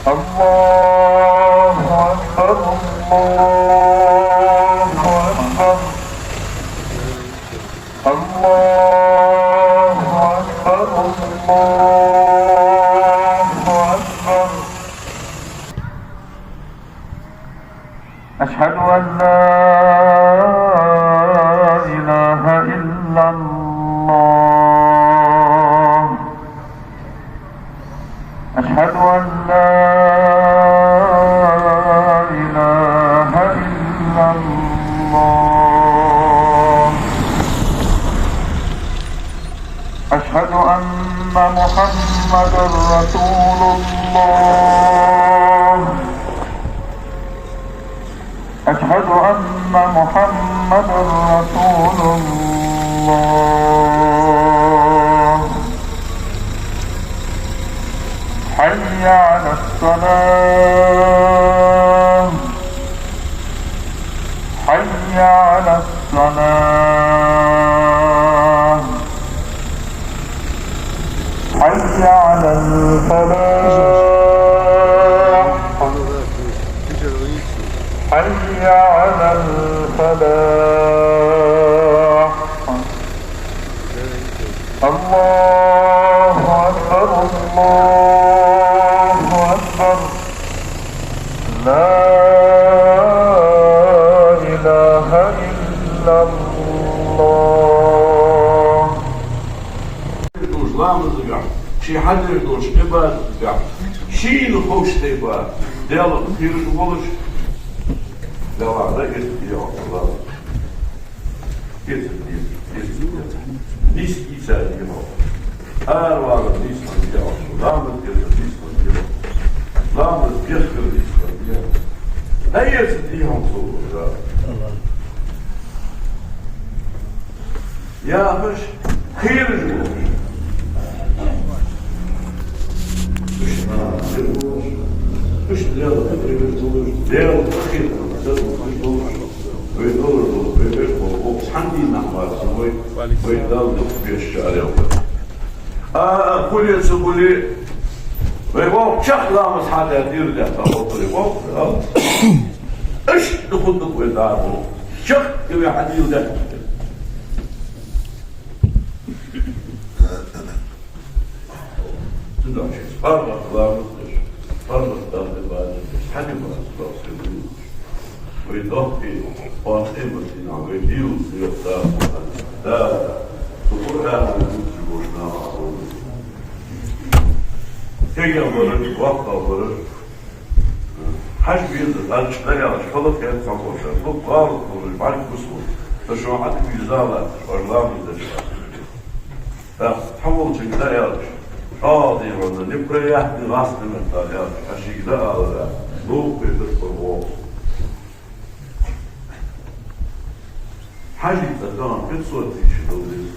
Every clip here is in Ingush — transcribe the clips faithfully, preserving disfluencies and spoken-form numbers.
الله أكبر، الله أكبر، الله أكبر، الله أكبر. أشهد أن لا إله إلا الله. أشهد أن لا إله إلا الله. أشهد أن محمدا رسول الله. أشهد أن محمدا رسول الله. حي على الصلاة. حي على الصلاة. حي على الفلاح. حي على الفلاح. الله أكبر، الله أكبر. لا إله إلا الله. Долча ламазагахь, ший хьадеш долча Ӏибадатагахь, шийна ховш тайпара Даьлах кхераш волаш, Даьлах дӀаэцаргда хьо ламаз. Эцаргда, эцаргда. Нийса ийца дехьа. Аравала нийса хьо дехьа. Ламаз эцар нийса хьо дехьа. Ламаз дехкар нийса хьо дехьа. ДӀаэцаргда хьона цо, да. Яхаш, кхераш волаш. Уж, а, кхераш волаш. Уж Даьлах кхераш волаш. Даьлах кхераш волаш. Вай долаш дола, вай беш бола, вокх цхьан дийнахьа мара санна вай, вай Далла дукха беш ца арел. А, а, хуле ца хуле, вай вокх чакх ламаз хьадаь дийрдаьд, а, вокх, вокх, а? Иштта хургда вай дӀахо. Чакх вай хьадийла даьд. Цудухьа шоаш паргӀата ламаз деш, паргӀата Далла Ӏибадат деш, хьадийла ламаз деш. Вай дохкий, къонахий, масала, вай дийла йоах Дала. Да, цу Къуръана дувцаш бола наха Ӏа волаш. Кегий бараш, воккхагӀа бараш, хьажа веза, хьажа дӀааьлча, хала хет цхьаболчар. Дукха гӀалат болаш, бӀарг бусалба. Ца шоана хьатӀавийрза латташ, оаш ламаз деш. ТӀаккха цхьаволчунга дӀааьлча, чӀоагӀа дийгӀанна, неприятный гӀаскхи меттала аьлча, шийга дӀаалара, ловкъе даккхар вокху. Хьажий цӀа тахана пятьсот тысяч долларов.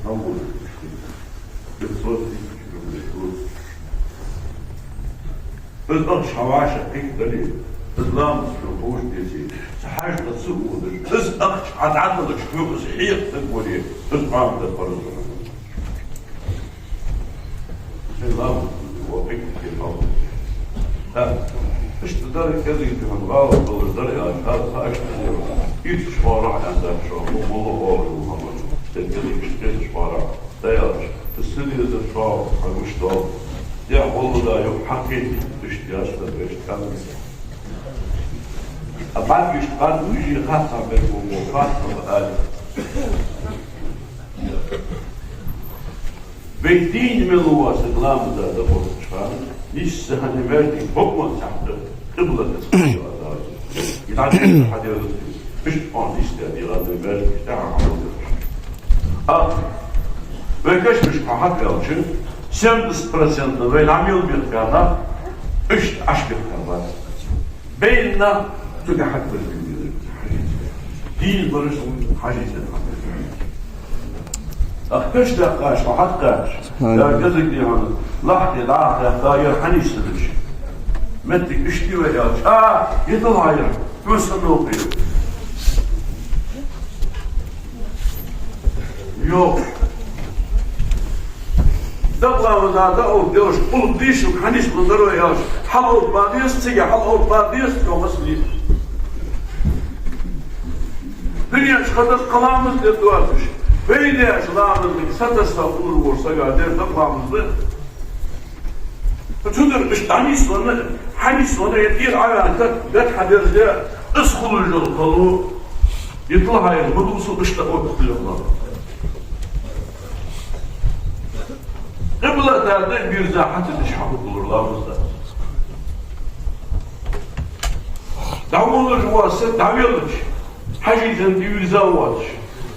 Хьавола. Пятьсот тысяч рублей. Из ахча хьа вӀашагӀкхийтта дале, из ламаз хьона ховш деце, цу хьажа тӀа ца водаш, из ахча хьа дӀадалача хьона из хьекха саг вале, из Ӏамда парз хьона. Шоай ламаз вокхуьйтта хьал. ХӀа, иштта дар кӀезига хьона гӀалат долаш дар аьлча, хӀа, хӀа, иштта дера. Ирча хьора хьанзар шо, хӀу молла хьора хӀама. Деррига иштта кӀезига хьора. ДӀааьлча, из ца дезар чӀоагӀа хьагуш дола. Дехьа гӀолла да юха хьакхийти, иштта яц дар, иштта кӀал. А бӀаргаш, бӀарг вижи хаттам бер бу, хаттам али. Вай дийна мел ва саг ламаза дӀахӀоттача хана, нийсса хьа маьждиг бакъон сахьта къиблата ца хьажа. И дӀа хьадерза, иштта къонахий нийсдаь дегӀа вай маьждиг тӀехьа хьалдерза. А, вай кашамашка хьакхаьлча, семьдесят процентов вай дӀа мел бехка нах, иштта Ӏаш бехка бац. Байна нах цуга хьакбар бигнизар. Дийна бараш хьажийца хьакбар. Ах, каш даккхаш, хьакхаш. Ай. Я газик дихьана, лахьте дӀахаьхка, яр хьанийсадаш. Меттиг иштта вай аьлча, а, йитал хьайра, хьо санна кхийра. Йо. Дакъа ламаза дӀаоттаделаш, къулб дийшалга хьанийсбаларе аьлча, хьалаоттабе деза, цига хьалаоттабе деза, тохас ле. Дунен чу хадат кхы ламаз де доацаш, вай деш ламазага сатасса хулаш вола сага дер дакъа ламаз да. Цудухьа иштта дӀанийсвенна, хьанийсвенна, е тӀера Ӏаваьнна, бет хьадерзаде, из хулаш дола хало, е тӀехьа хьайна ма дувцал, иштта оттаделахь. Къиблата тӀа а бирза хьа ца деш хьахургдолаш ламаз дац. ДӀаволалуш вола саг дӀавелча, хьажий санна дӀавийрза воацаш,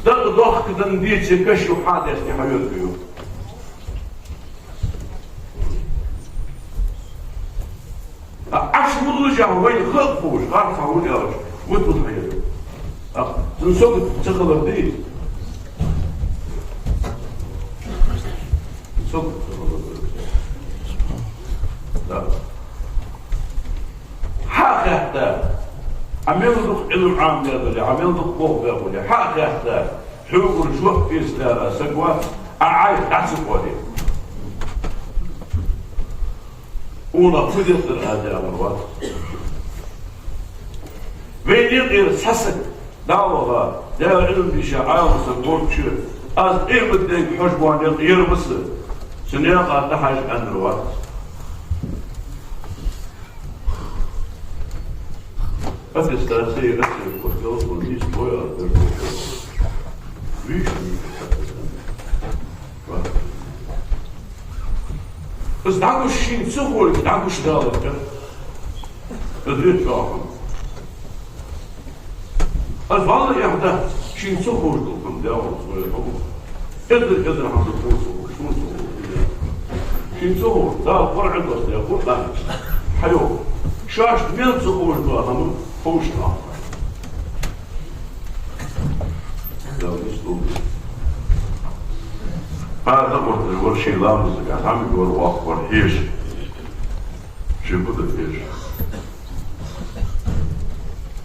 дакъа дохка денна деце каш юха хьа а даьсса хьаверг ва. Ӏаш мел лежа вайна хала ховш, гӀар хьа ву аьлча, вутмут хьаер. А, цун сагот ца хилар дий? Сагот ца хилар дий? Да. Хьа а хаьтта, Ӏа мел дукха Ӏилма Ӏамадаь дале, Ӏа мел дукха болх баь хуле, хьа а хаьтта, хьогара жоп деш саг вац, Ӏа Ӏайха дӀа ца къоаде. Ӏуна фу деттар а даьгӀар вац. Вай наькъара цхьа саг дӀа а ваха, Даьла Ӏилма дийша Ӏалам саг волча, аз къематдийнахьа хьожа бола наькъ ер ва са, цу наькъа тӀахьажа аьннар вац. Аттестаци, аттестаци, вот, вот, вот, здесь мой адрес. Видишь, вот. Из дӀагуш шийна ца ховш, дӀагуш далар. Из вецча хӀама. Из валла яхь дац, шийна ца ховш дола хӀама, Даьла хьона, хьо. Эзар, эзар хӀама да, хьона ца ховш, хьона ца ховш. Шийна ца ховш, Дала Къуръан доссадаь, Къуръан хьайоах. Шоашта мел ца ховш дола хӀама ховш да. Даьла дисту. Пхьа дӀаотташ вар ший ламазага, хӀама вар воккха вар хьежа. Ший буда хьежа.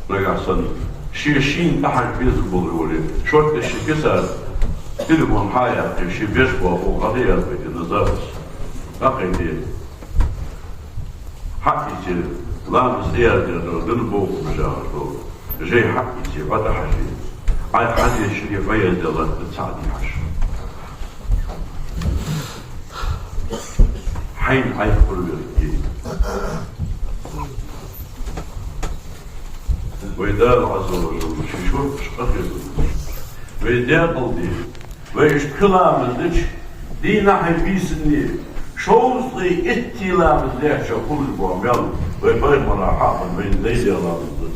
Нагахь санна ше шийна тӀахьажа безам болаш вале, шортта ший кисара телефон хьаяьккхе, ший беш бола хӀама хьадаь яздайта на запись. ТӀаккха де. Хьаийце, ламаз тӀаярдаь дола, дин боху бижагӀа дола. Жай хьаийце, бата хьажи. Ӏай хьадешаре фу яздаь латта цхьаъ дий хьажа. Хьайна Ӏайха хургвелга. Вай Дала Ӏазза ва Жалла ший шортта къахетам. Вай декъала де. Вай иштта кхы ламаз дича, дийнахьеи бийсаннеи, шовзткъеи итт ламаз дича хулаш бола мел, вай пайхамара хьахинна вайна дайдаь ламаз да.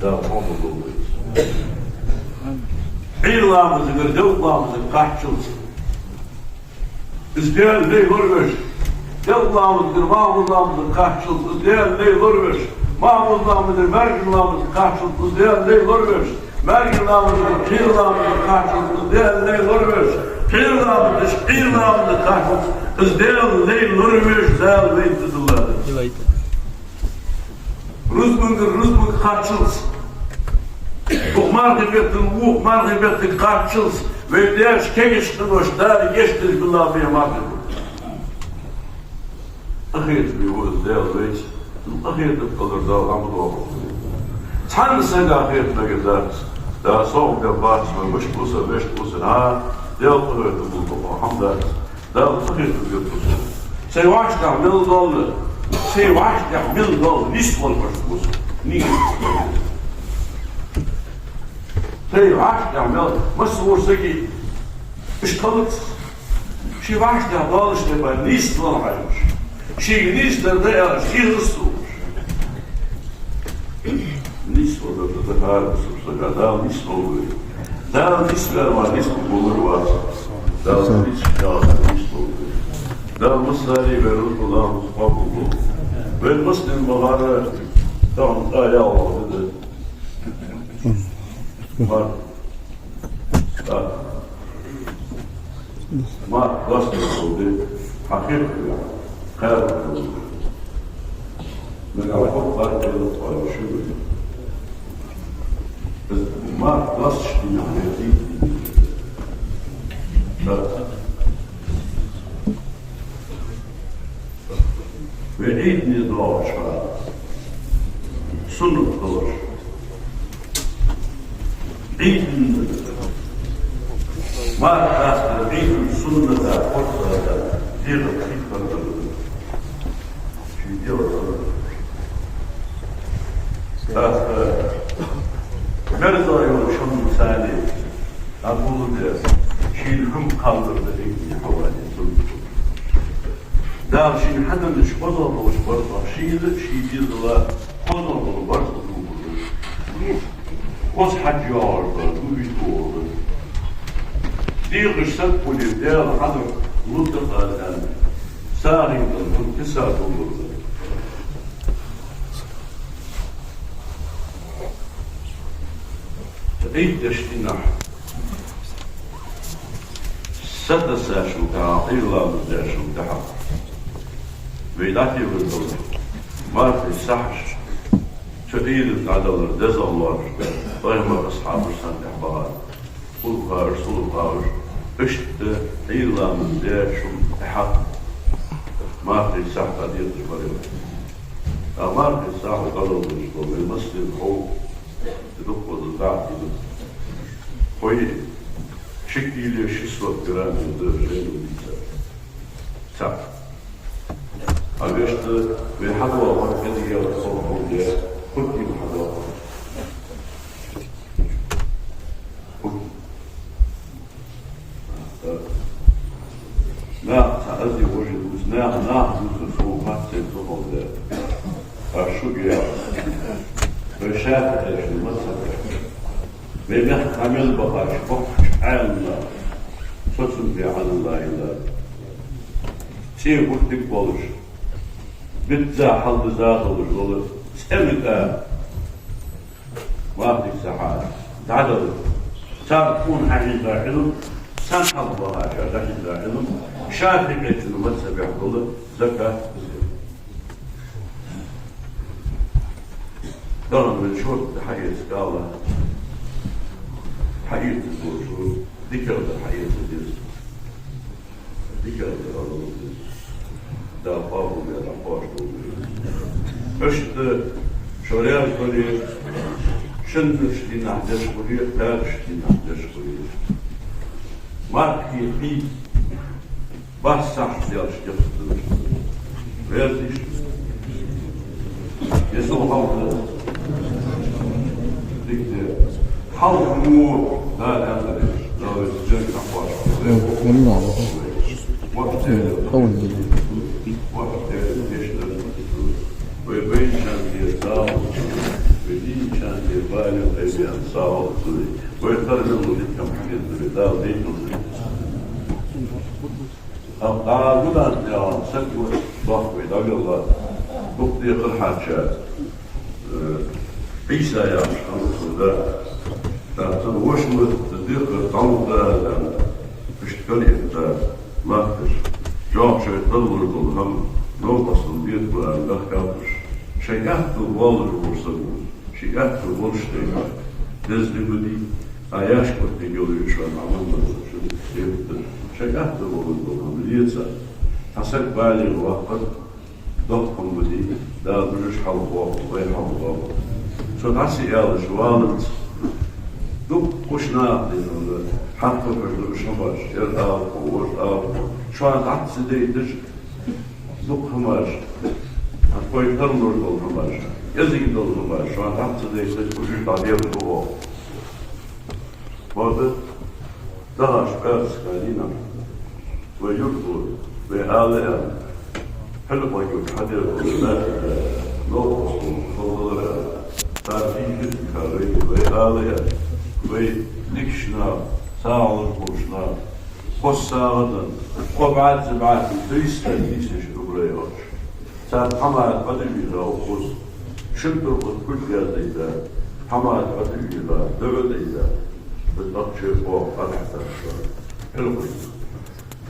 Дала къоабал долда вай. Ӏуйра ламазагара делкъа ламазага кхаччалца из Даьла лай лоравеш. Делкъа ламазагара малхбуза ламазага кхаччалца из Даьла лай лоравеш. Малхбуза ламазагара маьркӀажа ламазага кхаччалца из Даьла лай лоравеш. МаьркӀажа ламазагара кхера ламазага кхаччалца из Даьла лай лоравеш. Кхера ламазагара Ӏуйра ламазага кхаччалца из Даьла лай лоравеш, Дала вайна тӀадилла да. Рузбангара рузбанга кхаччалца, укх мархий беттара вокх мархий беттага кхаччалца, вай даьша кегийча къинош Дала гешт деш билла вай мархий бутт. Къахетаме ва из Даьла вайца, из къахетам кӀалхара Дала хӀама доаккхалда. Цхьанне сага хетамагӀа дац, да, сов де бац, вай мишта ва са, вешта ва са, хӀа, Даьла къахетам болаш хӀама дац. Дала къахетам бе беза. Сай вӀаштӀехьа мел дола, сай вӀаштӀехьа мел дола нийсвала веза. Нийса. Сай вӀаштӀехьа мел, масса вар саг, иштта хилац. Ший вӀаштӀехьа долаш тайпара нийсвала хьажа веза. Шийга нийсдар да аьлча, ший гӀирс ва. Нийсвала да, да, да, хӀара бусалба сага Дала нийсволва вай. Дала нийсваьр ма нийсволар вац. Дала нийсваьр ма нийсволва вай. Дала массане вай рузба, Дала къоабал долда. Вай массанена ма гӀар, тахан тӀа ял вахта да. Ма. Ма, доастам хул де, хьакъикъа, кхаьра хул. Нагахь хӀокху бакъ хила кхоачаш шу. Ма, доасташ дина хьаьти. Да. Вай Ӏийдане доагӀача хана суннат долаш, Ӏийдана марха къастар, Ӏийдана сунната кхоссар да, дегӀа хи хьардар да. Ший дегӀа хьардар. ТӀаккха мерза йолча хӀаман цӀи а гулде, шийна хӀама кхалдар да Ӏийдане хьавале суннат. Дала шийна хьаденнача хозагӀа долча барзкъах шийна а, ший дезала а хозагӀа дола барзкъа тохар да. Хоза хьаж йоагӀар да, дуви тохар да. ДегӀаш саг хуле, Даьла хьадоагӀа лургда-кх аз аьнна, сагӀийна хӀама киса тохар да. Ӏийда деш дийнахьа, сатасачул тӀехьагӀа, Ӏуйра ламаз дечул тӀехьагӀа, вай дӀателар дола мархий сахьаш, цу Ӏуйран дӀадалар дезагӀа лоархӀаш да, пайхамара асхьабаш царна тӀехьа багӀар, хулафааш, сулафааш, иштта Ӏуйра ламаз дечул тӀехьагӀа мархий сахь дӀадекъаш бар. А мархий сахь дӀадалараш дола вай массанена хов, дукха да дӀа а дина. Хой, ши кило шестьсот грамм да жена вица. Цхьа. А вешта вай хьадоагӀар кӀезига яла сов хӀама да, хӀанз хьадоагӀар. Наха цхьа ази вожи дувц, наха, наха дувцар сона хац, сен цу хӀаман да. Аш шуга яхар. Вай ШафиӀий мазхӀабе, вай мехка мел бахача боккхача Ӏаьлам наха, соцам бе Ӏаьлам ла илла. ЦӀе хӀуттиг болаш, битза хьалдиза долаш дола цӀена тӀа мархий сахь дӀадала. Царна тхона хьахьийха Ӏилма, царна хьалха бахачар дӀахьийха Ӏилма, ШафиӀий мазхӀабе дола закат из. Тахан вай шортта хьаэца кхалла, хьаэца дезаш, дикагӀдар хьаэца деза. Дика да, Аллах, да, папу да, папу да. Иштта шо раьза хуле, шиннарча дийнахьа деш хуле, пхьарча дийнахьа деш хуле, мархий Ӏийд бархӀ сахьат даьлча дехар да. Раьза дий шо? Е со хьалха дика де. Хьалха мо да аьнна, да вай жен кхош. Вай вай вайначарна де сагӀа, вай дийначарна де бала, вай бен сагӀа, вай тарбил дикам хьаниза, Дала дайтал. Хьалха гудан тӀехьа саг вац, дохк вай дӀавелла, дукха декхар хьарча, э, Ӏийса яхаш хиннав цун да. ТӀаккха цун воша ма дехар дӀалургда аьнна, иштта кӀалхара латташ, чӀоагӀа шоай тарлуш дола хӀама новкъостал дергба аьнна дахкалуш, шоай аьттув болаш вола саг ва. Ший аьттув болаш тайпа деза ди ма дий, а яшка оттаергйолаш шоана Ӏамал ма дий, шун деррига. Шоай аьттув болаш дола хӀама леца. Цхьа саг балигӀ ваккхар доккха хӀама ма дий, Дала уж хьалхавоаккхалва, вай хьалхавоаккхалва. Цо дӀа са аьлча валарца, дукха кхуш наха деза хӀама да, хьакхавхаш да уж хӀамаш, ер ала хьо, вож ала хьо. Шоана дӀа ца дайташ, дукха хӀамаш, хьа тхоай тарлуш дола хӀамаш, кӀезига дола хӀамаш, шоана дӀа ца дайташ, уж дӀадерзаду оаха. Хьода, дагӀаш пӀаьраска дийнахьа, вай юртара, вай ала аьнна, хьалхагӀа хьадер дола нах, новкъостал хьалдалар аьнна, цар дийхар дика вай, вай ала аьнна, вай дикача наха, сагӀа луш болча наха, кхо сагӀа дан, кхо бӀаьзза бӀаьзза, триста тысяч рублей оалаш. Цар хӀаман тӀа дӀавийха укхаза, шин туркъа кулг яздайта, хӀаман тӀа дӀавийха, дуӀа дайта, из ахча кхоачаш хьатӀахьаташ. ХьалхагӀа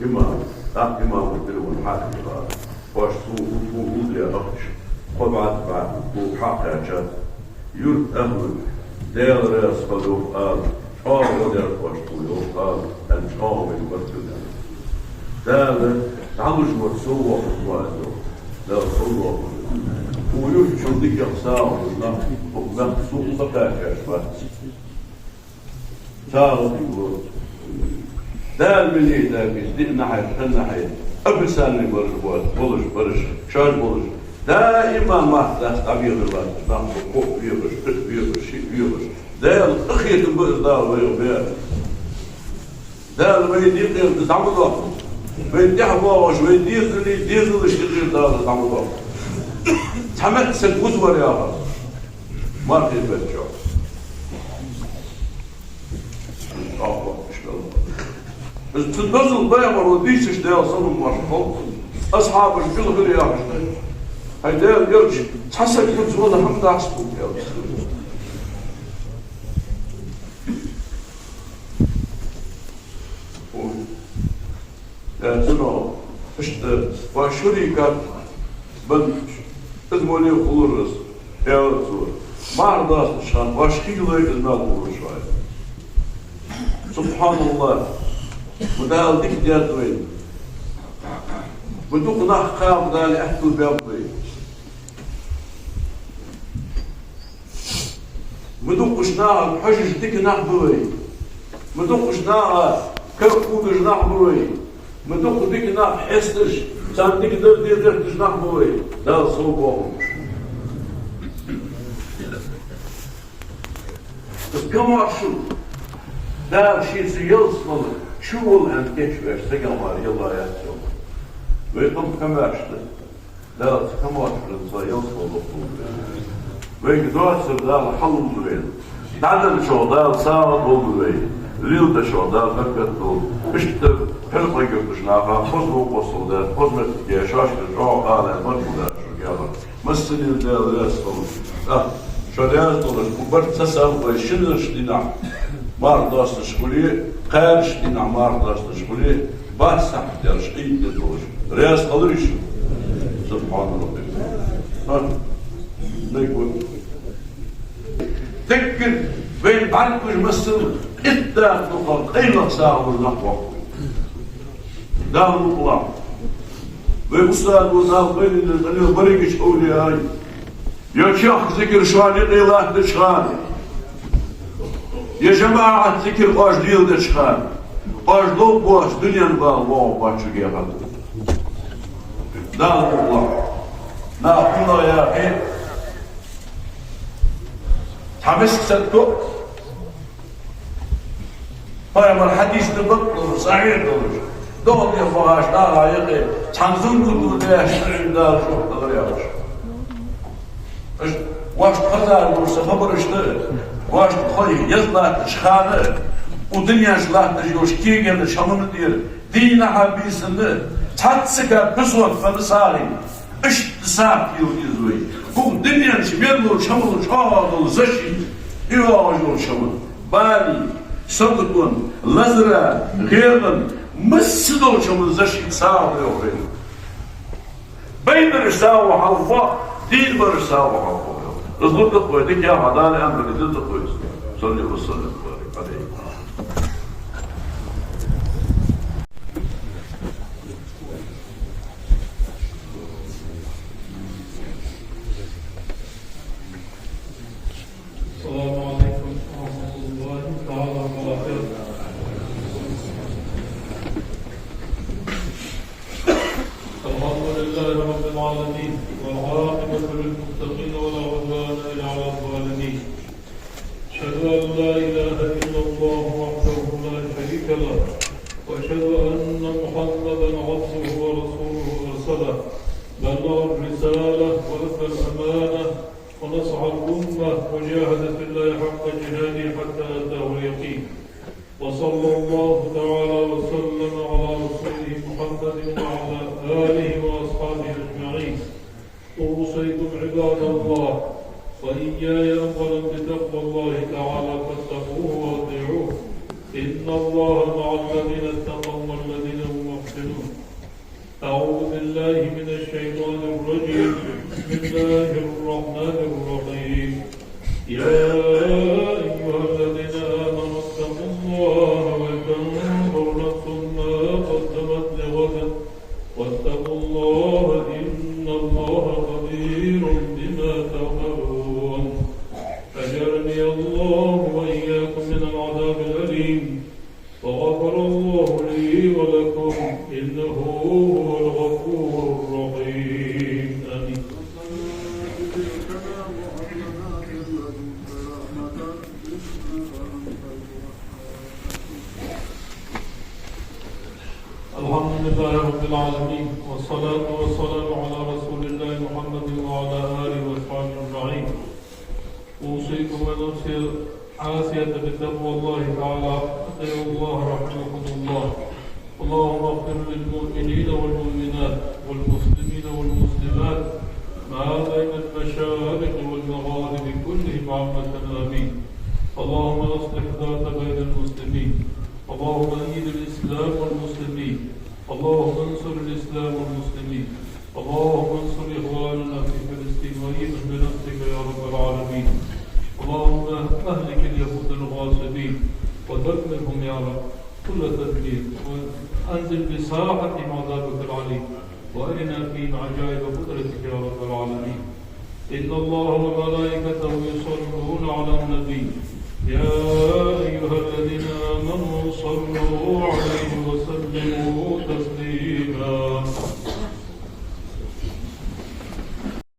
имам, тӀаккха имам тӀера венна хьахьийха, оаш цу, цу гулдаь ахча, кхо бӀаьзза бӀаьзза, кхо хьакхаьчад. Юрта ахӀлага Даьла раьза хилва йоах ала, чӀоагӀа гӀо даьд оаш тхона йоах ала, аьнна чӀоагӀа вайна барт ду аьнна. Дала дӀалуш вар сов вахар ма аьнна йоах. Дала Укх юрта чу дикагӀа сагӀа болаш нах, укх нах сога ца кхаьчаш бац. СагӀа дика ба. Дала мел даьд из диъ нахьи, ткъа нахьи, официальни бараш боацаш, болаш, бараш, шоаш болаш. Даим а мах дац дӀабехар латташ, нах ба кхоъ вехаш, итт вехаш, шиъ вехаш. Дала къахетам ба из Дала вайга баь. Дала вай декъера дӀа ма доаккхалда. Вай тӀехьа воагӀаш, вай дезалий, дезалашта юкъера Дала дӀа ма доаккхалда. Цхьа метта саг вузавар яхар. Мархий бетта чу. Из цу дозал пайхамара дийцача Дала салам-моаршал хилда цунна. Асхьабаш билггала яхаш да. ХӀай Даьла Элча, цхьа саг вузавалар хӀама дац бу, аьлар. Ой. Э, цунах, иштта, ва шурикат бан, из моле хулар из, аьлар цо. Марха доастача хана, ваш хилай из мел хулаш вай. СубхьаналлахӀ. Ма Дала дика даьд вайна. Ма дукха нах кхаба Дала аьттув баьб вай. Ма дукха уж наха хьожаш дика нах ба вай. Ма дукха уж наха кара худаш нах ба вай. Ма дукха дика нах хьесташ, царна дика дар дезаш нах ба вай. Дала сов боахалда уж. Из камаьршал, Дала шийца ялсмала чу вола аьнна кийчвеш, сагамар ялла яц йоах. Вай къам камаьршал да. Дала цу камаьршалца ялсмала лохалда вайна. Вайга доацар Дала хьалалда вайна. ДӀаденначох Дала сагӀа долда вайна. Леладечох Дала беркат долда. Иштта пхьаркхайгаш наха хоза вокхосал дац, хоза меттиге шоашка чӀоагӀа ала марху дац шуга яхар. Массанена Дала раьза хилва. А, шо раьза долаш, бу барт ца сам вай шинарча дийнахьа марха доасташ хуле, кхаьрача дийнахьа марха доасташ хуле, бархӀ сахьат даьлча Ӏийд ди долаш. Раьза хиларий шо? Субхьана Рабби. А, нагахь. Даггара вайна бӀаргагуш массал, итт дакъа дукха къайлагӀа сагӀа луш нах воккху. Дала мукъалахь. Вай устазо Дала къайле къайле баргагуш овлияй. Е чехка зикар шоана юкъе латтача хана, е жамаӀат зикар оаш леладеча хана, оаш лов боаца дунен бала воагӀа бачу гехат. Дала мукъалахь. Нах хӀунда яхе, цхьа миска саг тоъ, пайхамара хьадис да бакъ долаш, сахьихь долаш, догӀа де вахаш наха юкъе цхьан зунгуду деш, Дала жоп далар яхаш. Иштта вайна хезар долаш са хабараш да, вайна хой еза латтача хана, укх дунен чу латташ йолча кегийча хӀаман тӀера дийнахьа, бийсанна цхьацца кад пусот фана сагӀийна. Иштта сагӀа леладе деза вай. Укх дунен чу мел долча хӀамал чӀоагӀа дола защита, йоагӀаш йолча хӀаман, балий, саготон, лазара, гӀайгӀан, масса долча хӀаман защита сагӀа да йоах вайна. Байнараш сагӀа хьалха, дийна бараш сагӀа хьалха. Из лургда-кх вай, дика яха Дала аьнна, деза-кх вай. صل وسلم وبارك عليه. السلام عليكم ورحمة الله تعالى وبركاته. الحمد لله رب العالمين، والعاقبة للمتقين، ولا عدوان إلا على الظالمين. أشهد أن لا إله إلا الله وحده لا شريك له، وأشهد أن محمدا عبده ورسوله أرسله، بلغ الرسالة وأدى الأمانة ونصح الأمة وجاهد في الله حق جهاده حتى أتاه اليقين. وصلى الله تعالى وسلم على رسوله محمد وعلى آله وأصحابه أجمعين. أوصيكم عباد الله وإياي أولا بتقوى الله تعالى فاتقوه وأطيعوه. إن الله مع الذين اتقوا والذين هم محسنون. أعوذ بالله من الشيطان الرجيم. بسم الله الرحمن الرحيم. يا أيها الذين آمنوا اتقوا الله ولتنظر نفس ما قدمت لغد واتقوا الله إن الله ونفسي العاصية بتقوى الله تعالى. أطيعوا الله رحمكم الله. اللهم اغفر للمؤمنين والمؤمنات والمسلمين والمسلمات ما بين المشارق والمغارب كلهم عامة، آمين. اللهم أصلح ذات بين المسلمين. اللهم أيد الإسلام والمسلمين. اللهم انصر الإسلام والمسلمين. اللهم انصر إخواننا في فلسطين وأيدهم بنصرك يا رب العالمين. اللهم أهلك اليهود الغاصبين ودمرهم يا رب كل تدمير، وأنزل بساحتهم عذابك العليم، وأرنا فيهم عجائب قدرتك يا رب العالمين. إن الله وملائكته يصلون على النبي، يا أيها الذين آمنوا صلوا عليه وسلموا